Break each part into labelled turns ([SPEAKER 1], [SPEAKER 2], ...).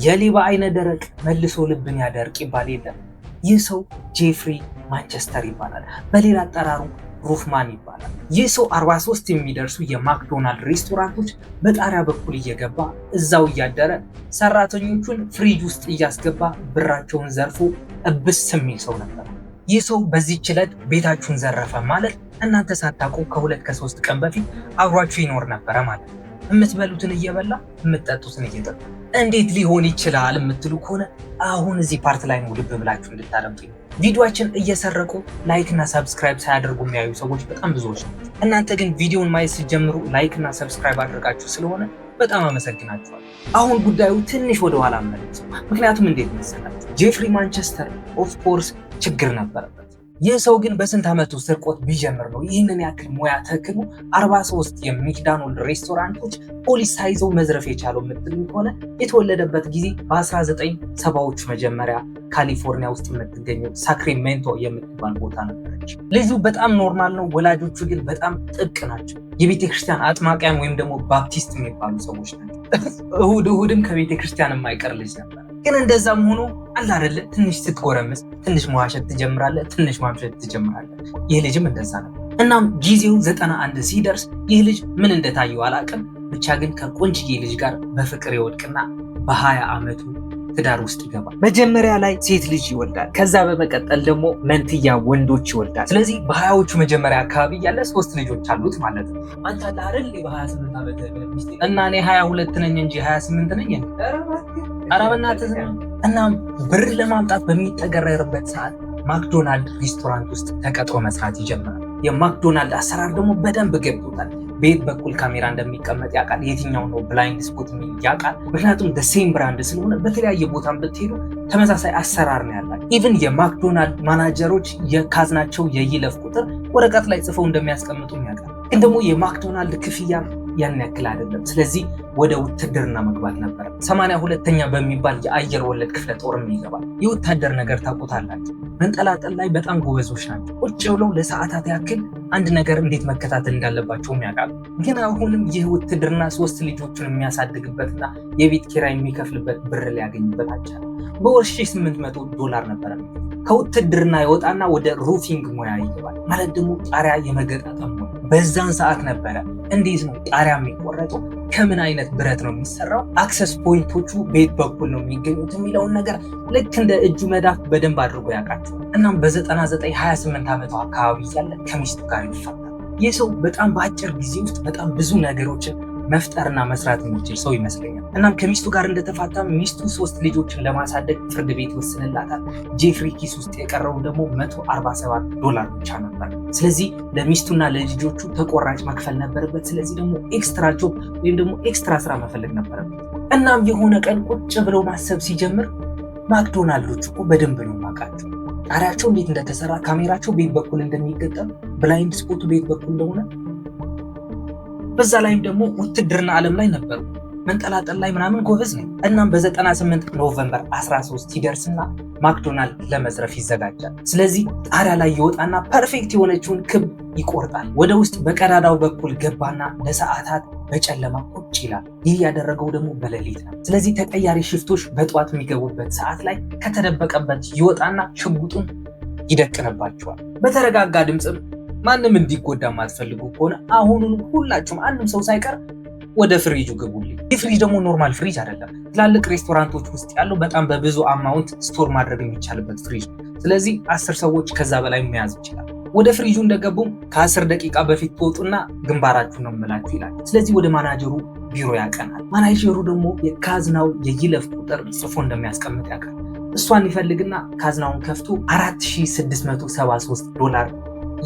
[SPEAKER 1] የሌባ አይነ ደረቅ መልሶ ልብን ያደርቅ ይባል የለም። ይህ ሰው ጄፍሪ ማንቸስተር ይባላል። በሌላ አጠራሩ ሩፍማን ይባላል። ይህ ሰው 43 የሚደርሱ የማክዶናልድ ሬስቶራንቶች በጣሪያ በኩል እየገባ፣ እዛው እያደረ፣ ሰራተኞቹን ፍሪጅ ውስጥ እያስገባ ብራቸውን ዘርፎ እብስ የሚል ሰው ነበር። ይህ ሰው በዚህች ዕለት ቤታችሁን ዘረፈ ማለት እናንተ ሳታውቁ ከ2 ከ3 ቀን በፊት አብሯችሁ ይኖር ነበረ ማለት ነው። የምትበሉትን እየበላ፣ የምትጠጡትን እየጠጡ። እንዴት ሊሆን ይችላል የምትሉ ከሆነ አሁን እዚህ part ላይ ነው ልብ ብላችሁ እንድታደምጡ። ቪዲዮአችን እየሰረቁ like እና subscribe ሳያደርጉ የሚያዩ ሰዎች በጣም ብዙዎች ናቸው። እናንተ ግን ቪዲዮን ማየት ስትጀምሩ like እና subscribe አድርጋችሁ ስለሆነ በጣም አመሰግናችኋል። አሁን ጉዳዩ ትንሽ ወደ ኋላ መለስ። ምክንያቱም እንዴት መሰላችሁ፣ ጄፍሪ ማንቸስተር of course ችግር ነበረበት። ይህ ሰው ግን በስንት ዓመቱ ስርቆት ቢጀምር ነው ይህንን ያክል ሙያ ተክኖ 43 የማክዶናልድ ሬስቶራንቶች ፖሊስ ሳይዘው መዝረፍ የቻለው የምትሉኝ ከሆነ የተወለደበት ጊዜ በ1970ዎቹ መጀመሪያ ካሊፎርኒያ ውስጥ የምትገኘው ሳክራሜንቶ የምትባል ቦታ ነበረች። ልጁ በጣም normal ነው። ወላጆቹ ግን በጣም ጥብቅ ናቸው። የቤተ ክርስቲያን አጥማቂያን ወይም ደግሞ ባፕቲስት የሚባሉ ሰዎች ናቸው። እሁድ እሁድም ከቤተ ክርስቲያን የማይቀር ልጅ ነበር። ግን እንደዛም ሆኖ አለ አይደለ፣ ትንሽ ስትጎረምስ ትንሽ መዋሸት ትጀምራለህ፣ ትንሽ ማምሸት ትጀምራለህ። ይህ ልጅም እንደዛ ነበር። እናም ጊዜው 91 ሲደርስ ይህ ልጅ ምን እንደታየው አላውቅም፣ ብቻ ግን ከቆንጅዬ ልጅ ጋር በፍቅር ይወድቅና በ20 ዓመቱ ትዳር ውስጥ ይገባል። መጀመሪያ ላይ ሴት ልጅ ይወልዳል። ከዛ በመቀጠል ደግሞ መንትያ ወንዶች ይወልዳል። ስለዚህ በ20ዎቹ መጀመሪያ አካባቢ እያለ ሶስት ልጆች አሉት ማለት ነው።
[SPEAKER 2] አንተ አለ አይደል በ28 ዓመት ሚስቴ
[SPEAKER 1] እና እኔ 22 ነኝ እንጂ 28 ነኝ። ኧረ በእናትህ። እናም ብር ለማምጣት በሚጠገረርበት ሰዓት ማክዶናልድ ሬስቶራንት ውስጥ ተቀጥሮ መስራት ይጀምራል። የማክዶናልድ አሰራር ደግሞ በደንብ ገብቶታል። በየት በኩል ካሜራ እንደሚቀመጥ ያውቃል። የትኛው ነው blind spot ያውቃል። ምክንያቱም same brand ስለሆነ በተለያየ ቦታን ብትሄዱ ተመሳሳይ አሰራር ነው ያላቸው። Even የማክዶናልድ ማናጀሮች የካዝናቸው የይለፍ ቁጥር ወረቀት ላይ ጽፈው እንደሚያስቀምጡም ያውቃል። ግን ደግሞ የማክዶናልድ ክፍያ ያን ያክል አይደለም። ስለዚህ ወደ ውትድርና መግባት ነበር። 82ኛ በሚባል የአየር ወለድ ክፍለ ጦርም ይገባል። የወታደር ነገር ታውቁታላችሁ። መንጠላጠል ላይ በጣም ጎበዞች ናቸው። ቁጭ ብለው ለሰዓታት ያክል አንድ ነገር እንዴት መከታተል እንዳለባቸውም ያውቃሉ። ግን አሁንም ይህ ውትድርና ሶስት ልጆቹን የሚያሳድግበትና የቤት ኪራይ የሚከፍልበት ብር ሊያገኝበት አልቻለም። በወር 800 ዶላር ነበረ። ከውትድርና ይወጣና ወደ roofing ሙያ ይገባል። ማለት ደግሞ ጣሪያ የመገጣጠም ሙያ። በዛን ሰዓት ነበረ እንዴት ነው ጣሪያ የሚቆረጠው፣ ከምን አይነት ብረት ነው የሚሰራው፣ access point ኦቹ በየት በኩል ነው የሚገኙት የሚለውን ነገር ልክ እንደ እጁ መዳፍ በደንብ አድርጎ ያውቃቸዋል። እናም በ99 28 ዓመቱ አካባቢ እያለ ከሚስቱ ጋር ይፋታል። ይህ ሰው በጣም በአጭር ጊዜ ውስጥ በጣም ብዙ ነገሮችን መፍጠርና መስራት የሚችል ሰው ይመስለኛል። እናም ከሚስቱ ጋር እንደተፋታ ሚስቱ ሶስት ልጆችን ለማሳደግ ፍርድ ቤት ይወስንላታል። ጄፍሪ ኪስ ውስጥ የቀረው ደግሞ 147 ዶላር ብቻ ነበር። ስለዚህ ለሚስቱና ለልጆቹ ተቆራጭ መክፈል ነበረበት። ስለዚህ ደግሞ extra job ወይም ደግሞ extra ስራ መፈለግ ነበረበት። እናም የሆነ ቀን ቁጭ ብሎ ማሰብ ሲጀምር ማክዶናልዶች እኮ በደንብ ነው የማውቃቸው፣ ጣሪያቸው እንዴት እንደተሰራ፣ ካሜራቸው በየት በኩል እንደሚገጠም፣ blind spot ኡ በየት በኩል እንደሆነ፣ በዛ ላይም ደግሞ ውትድርና ዓለም ላይ ነበሩ። መንጠላጠል ላይ ምናምን ጎበዝ ነኝ። እናም በ98 November 13 ይደርስና ማክዶናልድ ለመዝረፍ ይዘጋጃል። ስለዚህ ጣሪያ ላይ ይወጣና perfect የሆነችውን ክብ ይቆርጣል። ወደ ውስጥ በቀዳዳው በኩል ገባና ለሰዓታት በጨለማ ቁጭ ይላል። ይህ ያደረገው ደግሞ በሌሊት ነው። ስለዚህ ተቀያሪ shift ኦች በጠዋት የሚገቡበት ሰዓት ላይ ከተደበቀበት ይወጣና ሽጉጡን ይደቅንባቸዋል። በተረጋጋ ድምፅም ማንም እንዲጎዳ የማትፈልጉ ከሆነ አሁኑን ሁላችሁም አንድም ሰው ሳይቀር ወደ ፍሪጁ ግቡልኝ። ይህ ፍሪጅ ደግሞ normal ፍሪጅ አይደለም። ትላልቅ ሬስቶራንቶች ውስጥ ያለው በጣም በብዙ amount store ማድረግ የሚቻልበት ፍሪጅ ነው። ስለዚህ 10 ሰዎች ከዛ በላይ መያዝ ይችላል። ወደ ፍሪጁ እንደገቡም ከ10 ደቂቃ በፊት ትወጡና ግንባራችሁ ነው የምላችሁ ይላል። ስለዚህ ወደ ማናጀሩ ቢሮ ያቀናል። ማናጀሩ ደግሞ የካዝናው የይለፍ ቁጥር ጽፎ እንደሚያስቀምጥ ያውቃል። እሷን ይፈልግና ካዝናውን ከፍቶ 4673 ዶላር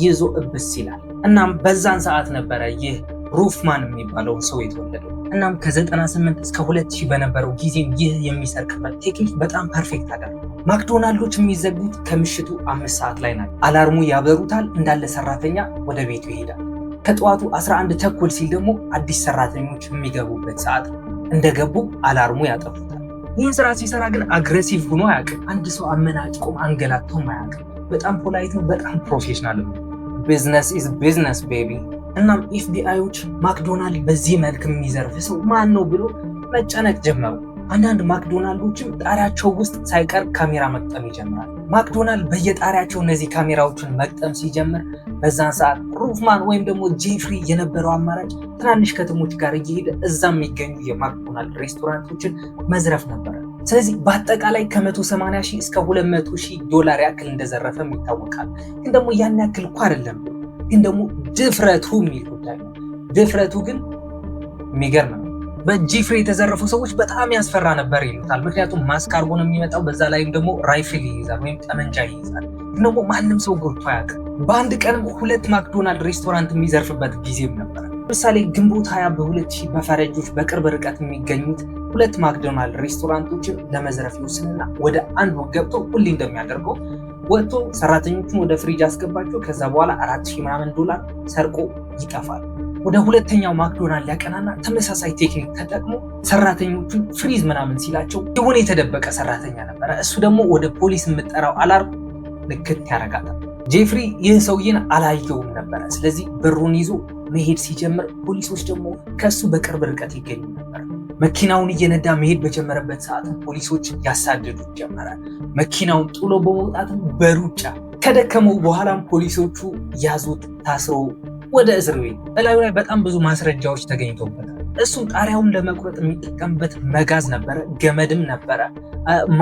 [SPEAKER 1] ይዞ እብስ ይላል። እናም በዛን ሰዓት ነበረ ይህ ሩፍማን የሚባለው ሰው የተወለደው። እናም ከ98 እስከ 2000 በነበረው ጊዜም ይህ የሚሰርቅበት ቴክኒክ በጣም perfect አደረገ። ማክዶናልዶች የሚዘጉት ከምሽቱ 5 ሰዓት ላይ ናቸው። Alarm ኡ ያበሩታል፣ እንዳለ ሰራተኛ ወደ ቤቱ ይሄዳል። ከጠዋቱ 11 ተኩል ሲል ደግሞ አዲስ ሰራተኞች የሚገቡበት ሰዓት ነው። እንደገቡ alarm ኡ ያጠፉታል። ይህን ስራ ሲሰራ ግን aggressive ሆኖ አያውቅም። አንድ ሰው አመናጭቆም አንገላቶም አያውቅም። በጣም polite ነው፣ በጣም professional ነው። Business is business, baby። እናም FBI ዮች ማክዶናልድ በዚህ መልክ የሚዘርፍ ሰው ማን ነው ብሎ መጨነቅ ጀመሩ። አንዳንድ ማክዶናልዶችም ጣሪያቸው ውስጥ ሳይቀር ካሜራ መግጠም ይጀምራል። ማክዶናልድ በየጣሪያቸው እነዚህ ካሜራዎችን መግጠም ሲጀምር በዛን ሰዓት ሩፍማን ወይም ደግሞ ጄፍሪ የነበረው አማራጭ ትናንሽ ከተሞች ጋር እየሄደ እዛ የሚገኙ የማክዶናልድ ሬስቶራንቶችን መዝረፍ ነበረ። ስለዚህ በአጠቃላይ ከ180 ሺህ እስከ 200 ሺህ ዶላር ያክል እንደዘረፈም ይታወቃል። ግን ደግሞ ያን ያክል እኮ አይደለም። ግን ደግሞ ድፍረቱ የሚል ጉዳይ ነው። ድፍረቱ ግን የሚገርም ነው። በጄፍሪ የተዘረፉ ሰዎች በጣም ያስፈራ ነበር ይሉታል። ምክንያቱም ማስክ አድርጎ ነው የሚመጣው። በዛ ላይም ደግሞ rifle ይይዛል ወይም ጠመንጃ ይይዛል። ግን ደግሞ ማንም ሰው ጎድቶ አያውቅም። በአንድ ቀንም ሁለት ማክዶናልድ ሬስቶራንት የሚዘርፍበት ጊዜም ነበር። ለምሳሌ ግንቦት 20 በ2000 በፈረንጆች በቅርብ ርቀት የሚገኙት ሁለት ማክዶናልድ ሬስቶራንቶችን ለመዝረፍ ይወስንና ወደ አንዱ ገብቶ ሁሌ እንደሚያደርገው ወጥቶ ሰራተኞቹን ወደ ፍሪጅ አስገባቸው። ከዛ በኋላ 4000 ምናምን ዶላር ሰርቆ ይጠፋል። ወደ ሁለተኛው ማክዶናልድ ያቀናና ተመሳሳይ ቴክኒክ ተጠቅሞ ሰራተኞቹን freeze ምናምን ሲላቸው የሆነ የተደበቀ ሰራተኛ ነበረ። እሱ ደግሞ ወደ ፖሊስ የምጠራው alarm ንክት ያደርጋታል። ጄፍሪ ይህ ሰውዬን አላየውም ነበረ። ስለዚህ ብሩን ይዞ መሄድ ሲጀምር ፖሊሶች ደግሞ ከእሱ በቅርብ ርቀት ይገኙ ነበር። መኪናውን እየነዳ መሄድ በጀመረበት ሰዓት ፖሊሶች ያሳድዱት ጀመረ። መኪናውን ጥሎ በመውጣትም በሩጫ ከደከመው በኋላም ፖሊሶቹ ያዙት። ታስሮ ወደ እስር ቤት። በላዩ ላይ በጣም ብዙ ማስረጃዎች ተገኝቶበታል። እሱም ጣሪያውን ለመቁረጥ የሚጠቀምበት መጋዝ ነበረ፣ ገመድም ነበረ፣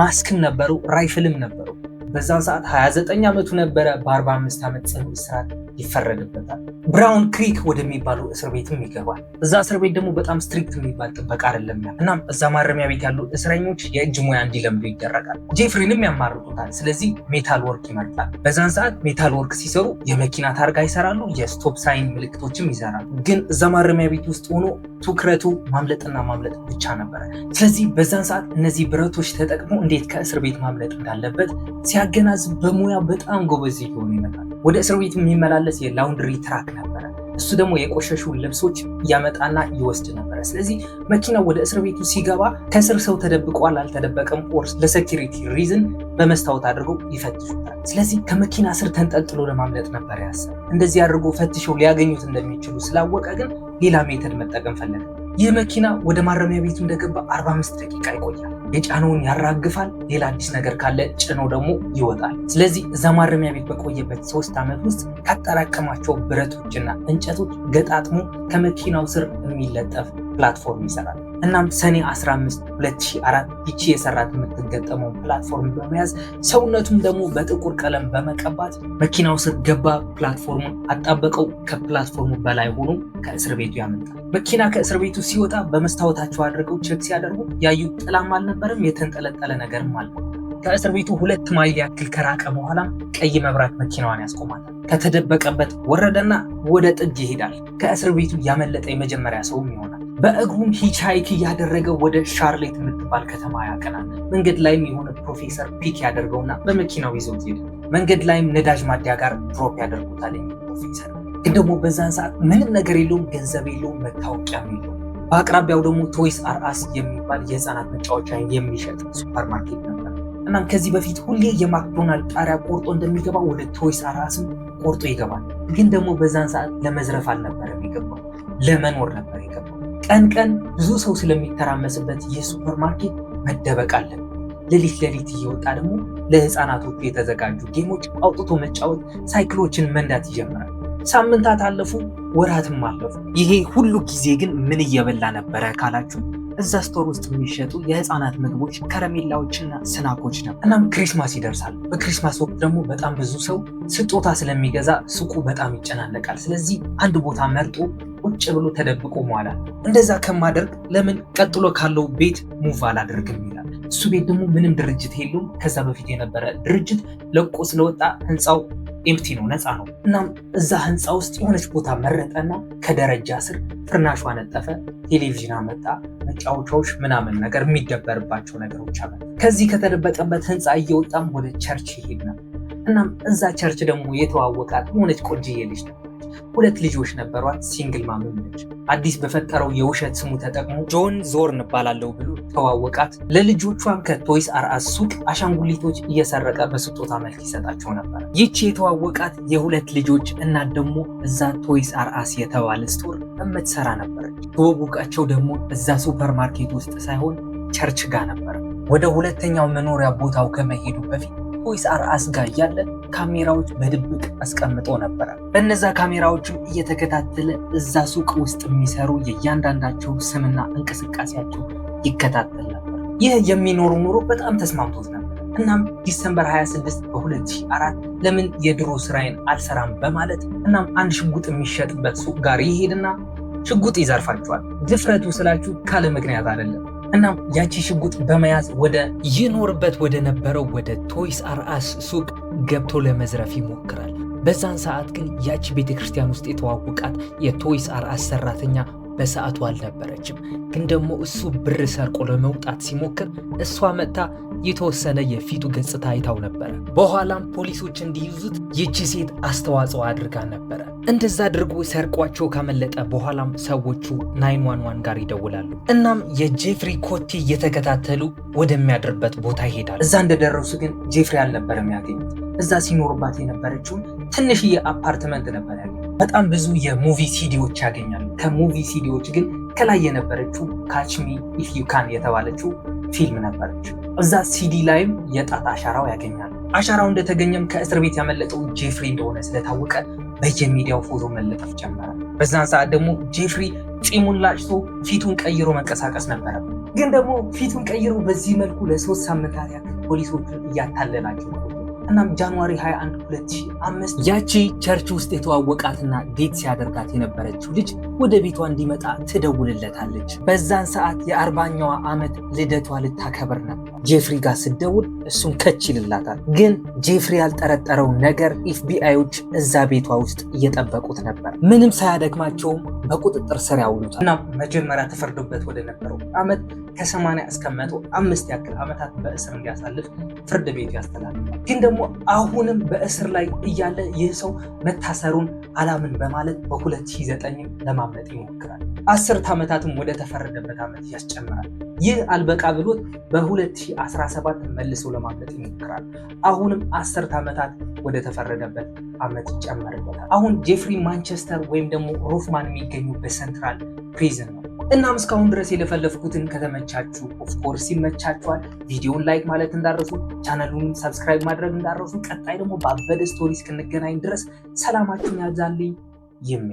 [SPEAKER 1] ማስክም ነበረው፣ rifle ም ነበረው። በዛን ሰዓት 29 ዓመቱ ነበረ። በ45 ዓመት ጽኑ እስራት ይፈረድበታል። ብራውን ክሪክ ወደሚባለው እስር ቤትም ይገባል። እዛ እስር ቤት ደግሞ በጣም strict የሚባል ጥበቃ አይደለም። እናም እዛ ማረሚያ ቤት ያሉ እስረኞች የእጅ ሙያ እንዲለምዱ ይደረጋል። ጄፍሪንም ያማርጡታል። ስለዚህ metal work ይመርጣል። በዛን ሰዓት metal work ሲሰሩ የመኪና ታርጋ ይሰራሉ፣ የ stop sign ምልክቶችም ይሰራሉ። ግን እዛ ማረሚያ ቤት ውስጥ ሆኖ ትኩረቱ ማምለጥና ማምለጥ ብቻ ነበረ። ስለዚህ በዛን ሰዓት እነዚህ ብረቶች ተጠቅሞ እንዴት ከእስር ቤት ማምለጥ እንዳለበት ሲያገናዝብ በሙያ በጣም ጎበዝ እየሆነ ይመጣል። ወደ እስር ቤት የሚመላለስ የ laundry truck ነበረ። እሱ ደግሞ የቆሸሹ ልብሶች ያመጣና ይወስድ ነበረ። ስለዚህ መኪናው ወደ እስር ቤቱ ሲገባ ከስር ሰው ተደብቋል አልተደበቀም፣ or ለ security reason በመስታወት አድርገው ይፈትሹታል። ስለዚህ ከመኪና ስር ተንጠልጥሎ ለማምለጥ ነበር ያሰበ። እንደዚህ አድርጎ ፈትሸው ሊያገኙት እንደሚችሉ ስላወቀ ግን ሌላ method መጠቀም ፈለገ። ይህ መኪና ወደ ማረሚያ ቤቱ እንደገባ 45 ደቂቃ ይቆያል። የጫነውን ያራግፋል። ሌላ አዲስ ነገር ካለ ጭኖ ደግሞ ይወጣል። ስለዚህ እዛ ማረሚያ ቤት በቆየበት 3 ዓመት ውስጥ ካጠራቀማቸው ብረቶችና እንጨቶች ገጣጥሞ ከመኪናው ስር የሚለጠፍ platform ይሰራል። እናም ሰኔ 15 2004 ይቺ የሰራት የምትገጠመው platform በመያዝ ሰውነቱም ደግሞ በጥቁር ቀለም በመቀባት መኪናው ስር ገባ። platform ኡን አጣበቀው። ከ platform ኡ በላይ ሆኖ ከእስር ቤቱ ያመልጣል። መኪና ከእስር ቤቱ ሲወጣ በመስታወታቸው አድርገው check ሲያደርጉ ያዩት ጥላም አልነበረም፣ የተንጠለጠለ ነገርም አልነበረም። ከእስር ቤቱ 2 ማይል ያክል ከራቀ በኋላም ቀይ መብራት መኪናዋን ያስቆማታል። ከተደበቀበት ወረደና ወደ ጥግ ይሄዳል። ከእስር ቤቱ ያመለጠ የመጀመሪያ ሰውም ይሆናል። በእግሩም hitchhike እያደረገ ወደ ሻርሌት የምትባል ከተማ ያቀናል። መንገድ ላይም የሆነ ፕሮፌሰር pick ያደርገውና በመኪናው ይዞት ይሄዳል። መንገድ ላይም ነዳጅ ማደያ ጋር drop ያደርጉታል ፕሮፌሰር። ግን ደግሞ በዛን ሰዓት ምንም ነገር የለውም፣ ገንዘብ የለውም፣ መታወቂያም የለውም። በአቅራቢያው ደግሞ Toys R Us የሚባል የህፃናት መጫወቻ የሚሸጥ ሱፐር ማርኬት ነበር። እናም ከዚህ በፊት ሁሌ የማክዶናልድ ጣሪያ ቆርጦ እንደሚገባ ወደ Toys R Us ም ቆርጦ ይገባል። ግን ደግሞ በዛን ሰዓት ለመዝረፍ አልነበረም የገባው፣ ለመኖር ነበር የገባው። ቀን ቀን ብዙ ሰው ስለሚተራመስበት ይህ ሱፐር ማርኬት መደበቅ አለበት። ሌሊት ሌሊት እየወጣ ደግሞ ለህፃናቶቹ የተዘጋጁ game ኦች አውጥቶ መጫወት፣ ሳይክሎችን መንዳት ይጀምራል። ሳምንታት አለፉ፣ ወራትም አለፉ። ይሄ ሁሉ ጊዜ ግን ምን እየበላ ነበረ ካላችሁ እዛ store ውስጥ የሚሸጡ የህፃናት ምግቦች፣ ከረሜላዎችና snack ኦች ነበር። እናም Christmas ይደርሳል። በ Christmas ወቅት ደግሞ በጣም ብዙ ሰው ስጦታ ስለሚገዛ ሱቁ በጣም ይጨናነቃል። ስለዚህ አንድ ቦታ መርጦ ቁጭ ብሎ ተደብቆ መዋላል። እንደዛ ከማደርግ ለምን ቀጥሎ ካለው ቤት move አላደርግም ይላል። እሱ ቤት ደግሞ ምንም ድርጅት የለውም። ከዛ በፊት የነበረ ድርጅት ለቆ ስለወጣ ህንፃው empty ነው፣ ነፃ ነው። እናም እዛ ህንፃ ውስጥ የሆነች ቦታ መረጠና ከደረጃ ስር ፍርናሹ አነጠፈ፣ ቴሌቪዥን አመጣ፣ መጫወቻዎች ምናምን ነገር የሚደበርባቸው ነገሮች አመጣ። ከዚህ ከተደበቀበት ህንፃ እየወጣም ወደ church ይሄድ ነበር። እናም እዛ church ደግሞ የተዋወቃት የሆነች ቆንጅዬ ልጅ ነበረች። 2 ልጆች ነበሯት። single mom ነች። አዲስ በፈጠረው የውሸት ስሙ ተጠቅሞ ጆን ዞርን እባላለሁ ብሎ ተዋወቃት። ለልጆቿም ከ Toys R Us ሱቅ አሻንጉሊቶች እየሰረቀ በስጦታ መልክ ይሰጣቸው ነበር። ይቺ የተዋወቃት የ2 ልጆች እናት ደግሞ እዛ Toys R Us የተባለ store የምትሰራ ነበረች። ተዋወቃቸው ደግሞ እዛ ሱፐር ማርኬት ውስጥ ሳይሆን church ጋር ነበር። ወደ ሁለተኛው መኖሪያ ቦታው ከመሄዱ በፊት Toys R Us ጋር እያለ ካሜራዎች በድብቅ አስቀምጦ ነበረ። በእነዛ ካሜራዎችም እየተከታተለ እዛ ሱቅ ውስጥ የሚሰሩ የእያንዳንዳቸው ስምና እንቅስቃሴያቸው ይከታተል ነበር። ይህ የሚኖሩ ኑሮ በጣም ተስማምቶት ነበር። እናም December 26 በ2004 ለምን የድሮ ስራዬን አልሰራም በማለት እናም አንድ ሽጉጥ የሚሸጥበት ሱቅ ጋር ይሄድና ሽጉጥ ይዘርፋቸዋል። ድፍረቱ ስላችሁ ካለ ምክንያት አይደለም። እናም ያቺ ሽጉጥ በመያዝ ወደ
[SPEAKER 3] ይኖርበት ወደ ነበረው ወደ Toys R Us ሱቅ ገብቶ ለመዝረፍ ይሞክራል። በዛን ሰዓት ግን ያቺ ቤተ ክርስቲያን ውስጥ የተዋወቃት የ Toys R Us ሰራተኛ በሰዓቱ አልነበረችም። ግን ደግሞ እሱ ብር ሰርቆ ለመውጣት ሲሞክር እሷ መጥታ የተወሰነ የፊቱ ገጽታ አይታው ነበረ። በኋላም ፖሊሶች እንዲይዙት ይቺ ሴት አስተዋጽኦ አድርጋ ነበረ። እንደዛ አድርጎ ሰርቋቸው ካመለጠ በኋላም ሰዎቹ 911 ጋር ይደውላሉ። እናም የጄፍሪ ኮቴ እየተከታተሉ ወደሚያድርበት ቦታ ይሄዳሉ።
[SPEAKER 1] እዛ እንደደረሱ ግን ጄፍሪ አልነበረም ያገኙት። እዛ ሲኖርባት የነበረችውን ትንሽዬ አፓርትመንት ነበር ያገኙት። በጣም ብዙ የ movie ሲዲዎች ያገኛሉ። ከ movie ሲዲዎች ግን ከላይ የነበረችው Catch Me If You Can የተባለችው ፊልም ነበረች። እዛ ሲዲ ላይም የጣት አሻራው ያገኛሉ። አሻራው እንደተገኘም ከእስር ቤት ያመለጠው ጄፍሪ እንደሆነ ስለታወቀ በየሚዲያው ፎቶ መለጠፍ ጀመረ። በዛን ሰዓት ደግሞ ጄፍሪ ፂሙን ላጭቶ ፊቱን ቀይሮ መንቀሳቀስ ነበረበት። ግን ደግሞ ፊቱን ቀይሮ በዚህ መልኩ ለ3 ሳምንታት ያክል ፖሊሶቹን እያታለላቸው ቆየ። እናም January 21 2005
[SPEAKER 3] ያቺ church ውስጥ የተዋወቃትና date ሲያደርጋት የነበረችው ልጅ ወደ ቤቷ እንዲመጣ ትደውልለታለች። በዛን ሰዓት የ40ኛዋ ዓመት ልደቷ ልታከብር ነበር። ጄፍሪ ጋር ስትደውል እሱን ከች ይልላታል። ግን ጄፍሪ ያልጠረጠረው ነገር FBI ዮች እዛ ቤቷ ውስጥ እየጠበቁት ነበር። ምንም ሳያደክማቸውም በቁጥጥር ስር ያውሉታል።
[SPEAKER 1] እና መጀመሪያ ተፈርዶበት ወደ ነበረው ዓመት ከ80 እስከ 105 ያክል ዓመታት በእስር እንዲያሳልፍ ፍርድ ቤቱ ያስተላልፋል። ግን ደግሞ አሁንም በእስር ላይ እያለ ይህ ሰው መታሰሩን አላምን በማለት በ2009 ለማምለጥ ይሞክራል። 10 ዓመታትም ወደ ተፈረደበት ዓመት ያስጨምራል። ይህ አልበቃ ብሎት በ2017 መልሶ ለማምለጥ ይሞክራል። አሁንም 10 ዓመታት ወደ ተፈረደበት ዓመት ይጨመርበታል። አሁን ጄፍሪ ማንቸስተር ወይም ደግሞ ሮፍማን የሚገኙበት Central Prison ነው። እናም እስካሁን ድረስ የለፈለፍኩትን ከተመቻችሁ፣ of course ይመቻችኋል፣ ቪዲዮን like ማለት እንዳትረሱ፣ ቻናሉን subscribe ማድረግ እንዳትረሱ። ቀጣይ ደግሞ ባበደ story እስክንገናኝ ድረስ ሰላማችሁን ያብዛልኝ። ይሜ።